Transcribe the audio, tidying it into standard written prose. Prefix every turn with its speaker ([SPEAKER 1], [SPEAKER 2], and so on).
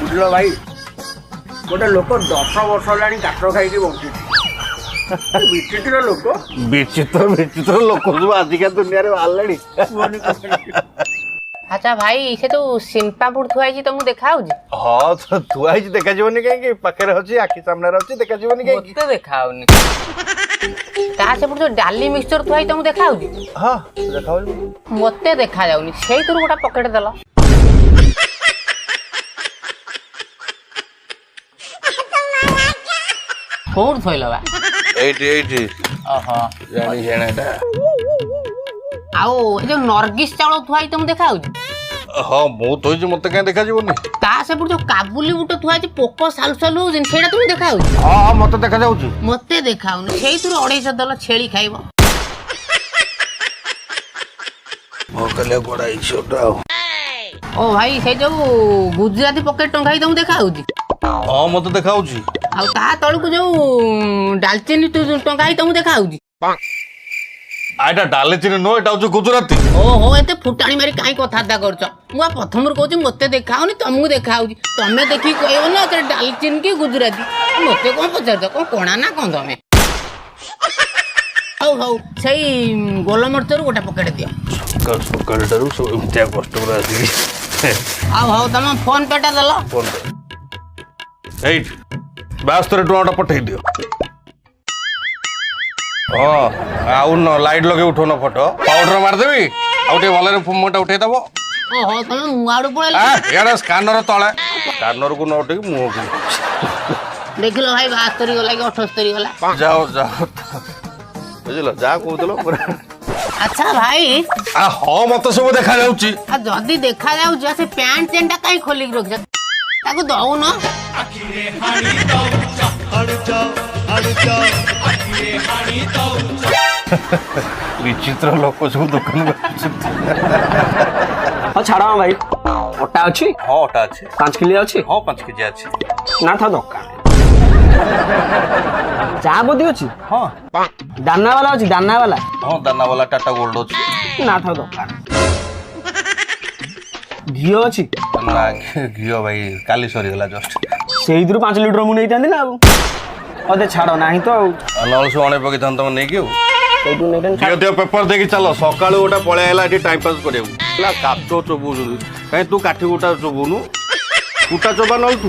[SPEAKER 1] ବୁଝିଲ ଭାଇ, ଗୋଟେ ଲୋକ 10 ବର୍ଷ ହେଲାଣି କାଠ ଖାଇକି ବଞ୍ଚିଛି। ବିଚିତ୍ର ଲୋକ।
[SPEAKER 2] ବିଚିତ୍ର ବିଚିତ୍ର ଲୋକ ସବୁ ଆଜିକା ଦୁନିଆରେ ବାହାରିଲେଣି।
[SPEAKER 1] କୁହନି କୁହନି।
[SPEAKER 3] ଆଚ୍ଛା ଭାଇ, ସେ ଯୋଉ ସିନପାମ୍ପୁଡ ଥୁଆ ହେଇଛି, ତମକୁ ଦେଖା ହଉଛି?
[SPEAKER 2] ହଁ, ଥୁଆ ହେଇଛି, ଦେଖାଯିବନି କାହିଁକି? ପାଖରେ ଅଛି, ଆଖି ସାମ୍ନାରେ ଅଛି, ଦେଖାଯିବନି କାହିଁକି?
[SPEAKER 3] ମତେ ଦେଖା ହଉନି। ତା ସେପଟେ ଯୋଉ ଡାଲି ମିକ୍ସଚର ଥୁଆ ହେଇଛି, ତମକୁ ଦେଖା ହଉଛି?
[SPEAKER 2] ହଁ, ଦେଖାଯାଉଛି।
[SPEAKER 3] ମତେ ଦେଖା ଯାଉନି। ସେଇଥିରୁ ଗୋଟେ ପକେଟ ଦେଲ। କୋଉଠି ଥୋଇଲ ବା?
[SPEAKER 2] ଏଇଠି ଏଇଠି।
[SPEAKER 3] ଓହୋ।
[SPEAKER 2] ଜାଣି ଜାଣେ ଏଟା।
[SPEAKER 3] ଆଉ ଏ ଯୋଉ ନର୍ଗିସ ଚାଉଳ ଥୁଆ ହେଇଛି, ତମକୁ ଦେଖା ହଉଛି?
[SPEAKER 2] ହଁ, ମୁଁ ଥୋଇଛି, ମତେ କାହିଁ ଦେଖାଯିବନି?
[SPEAKER 3] ତା ସେପଟେ ଯୋଉ କାବୁଲି ବୁଟ ଥୁଆ ହେଇଛି, ପୋକ ସାଲୁ ସାଲୁ ହଉଛନ୍ତି, ସେଇଟା ତମକୁ ଦେଖା ହଉଛି?
[SPEAKER 2] ହଁ, ମତେ ଦେଖାଯାଉଛି।
[SPEAKER 3] ମତେ ଦେଖା ହଉନି। ସେଇଥିରୁ 250 ଦେଲ, ଛେଳି ଖାଇବ।
[SPEAKER 2] ଭକାଲିଆ କୁଆଡେ ହେଇଛି ଗୋଟେ ଆଉ।
[SPEAKER 3] ଓ ଭାଇ, ସେଇ ଯୋଉ ଗୁଜୁରାତି ପକେଟ ଟଙ୍କା ହେଇ ତମକୁ ଦେଖା ହଉଛି?
[SPEAKER 2] ହଁ, ମତେ ଦେଖାଯାଉଛି।
[SPEAKER 3] ଆଉ ତା ତଳକୁ ଯୋଉ ଡାଲଚିନି ଟଙ୍କା ହେଇ ତମକୁ ଦେଖା ହଉଛି?
[SPEAKER 2] ଏଇଟା ଡାଲଚିନି ନୁହଁ, ଏଇଟା ହଉଛି ଗୁଜୁରାତି।
[SPEAKER 3] ଓହୋ, ଏତେ ଫୁଟାଣି ମାରି କାହିଁ କଥାବାର୍ତ୍ତା କରୁଛ? ମୁଁ ଆଉ ପ୍ରଥମରୁ କହୁଛି ମତେ ଦେଖା ହଉନି, ତମକୁ ଦେଖା ହଉଛି। ତମେ ଦେଖିକି କହିବ ନା ଏତେ ଡାଲଚିନି କି ଗୁଜୁରାତି। ମତେ କଣ ପଚାରୁଛ? କଣ କଣା ନା କଣ ତମେ? ହଉ ହଉ, ସେଇ ଗୋଲମରିଚରୁ ଗୋଟେ ପକେଟ ଦିଅ।
[SPEAKER 2] ସକାଳୁ ସକାଳଟାରୁ ସବୁ ଏମିତିଆ କଷ୍ଟମର ଆସିକି।
[SPEAKER 3] ଆଉ ହଉ, ତମ ଫୋନ ପେ ଟା ଦେଲ।
[SPEAKER 2] ଫୋନ ପେ ଏଇଠି, 72 ଟଙ୍କାଟା ପଠେଇ ଦିଅ। ହଁ, ଆଉ ନ ଲାଇଟ୍ ଲଗେଇ ଉଠଉନ ଫଟୋ, ପାଉଡର ମାରିଦେବି, ଆଉ ଟିକେ ଭଲରେ ମୁହଁଟା ଉଠେଇଦବ।
[SPEAKER 3] ଓହୋ, ତମେ ମୁଁ ଆଡୁ ପଳେଇଲ।
[SPEAKER 2] ଇଆଡ଼େ ସ୍କାନର ତଳେ, ସ୍କାନରକୁ ନ ଉଠେଇକି ମୁହଁକୁ।
[SPEAKER 3] ଦେଖିଲ ଭାଇ, 72 ଗଲା କି 78 ଗଲା?
[SPEAKER 2] ଯାଅ ଯାଅ, ବୁଝିଲ, ଯାହା କହୁଥିଲ ପୁରା।
[SPEAKER 3] ଆଚ୍ଛା ଭାଇ।
[SPEAKER 2] ହଁ, ମତେ ସବୁ ଦେଖାଯାଉଛି।
[SPEAKER 3] ଆଉ ଯଦି ଦେଖା ଯାଉଛି, ସେ ପ୍ୟାଣ୍ଟ ଚେନ୍ ଟା କାହିଁ ଖୋଲିକି ରଖିଛ? ତାକୁ ଦଉନ।
[SPEAKER 2] ବିଚିତ୍ର ଲୋକ ସବୁ ଦୋକାନକୁ ଆସୁଛନ୍ତି।
[SPEAKER 4] ହଁ, ଛାଡ଼ ଭାଇ, ଅଟା ଅଛି?
[SPEAKER 2] ହଁ, ଅଟା ଅଛି।
[SPEAKER 4] 5 କିଲୋ ଅଛି?
[SPEAKER 2] ହଁ, 5 କେଜି ଅଛି।
[SPEAKER 4] ନା ଥାଉ, ଦରକାର ନାହିଁ। ଚା ପତି ଅଛି?
[SPEAKER 2] ହଁ।
[SPEAKER 4] ଦାନା ବାଲା ଅଛି, ଦାନା ବାଲା?
[SPEAKER 2] ହଁ, ଦାନା ବାଲା ଟାଟା ଗୋଲ୍ଡ ଅଛି।
[SPEAKER 4] ନା ଥାଉ, ଦରକାର ନାହିଁ। ଘିଅ ଅଛି?
[SPEAKER 2] ନା, ଘିଅ ଭାଇ କାଲି ସରିଗଲା ଜଷ୍ଟ।
[SPEAKER 4] ସେଇଥିରୁ 5 ଲିଟର ମୁଁ ନେଇଥାନ୍ତି ନା ଆଉ। ଅଦେ ଛାଡ଼, ନାହିଁ ତ ଆଉ।
[SPEAKER 2] ନହେଲେ ସବୁ ଅଣେଇ ପକେଇଥାନ୍ତ ତମେ ନେଇକି ଆଉ।
[SPEAKER 4] ସେଇଠୁ ନେଇଥାନ୍ତି।
[SPEAKER 2] ଦିଅ ଦିଅ, ପେପର ଦେଇକି ଚାଲ। ସକାଳୁ ଗୋଟେ ପଳେଇ ଆଇଲା ଏଠି ଟାଇମ ପାସ୍ କରିବାକୁ। ହେଲା, କାଚ ଚୋବଉଛନ୍ତି କାଇଁ? ତୁ କାଠି କୁଟା ଚୋବଉନୁ, କୁଟା ଚୋବା ନହେଲେ ତୁ।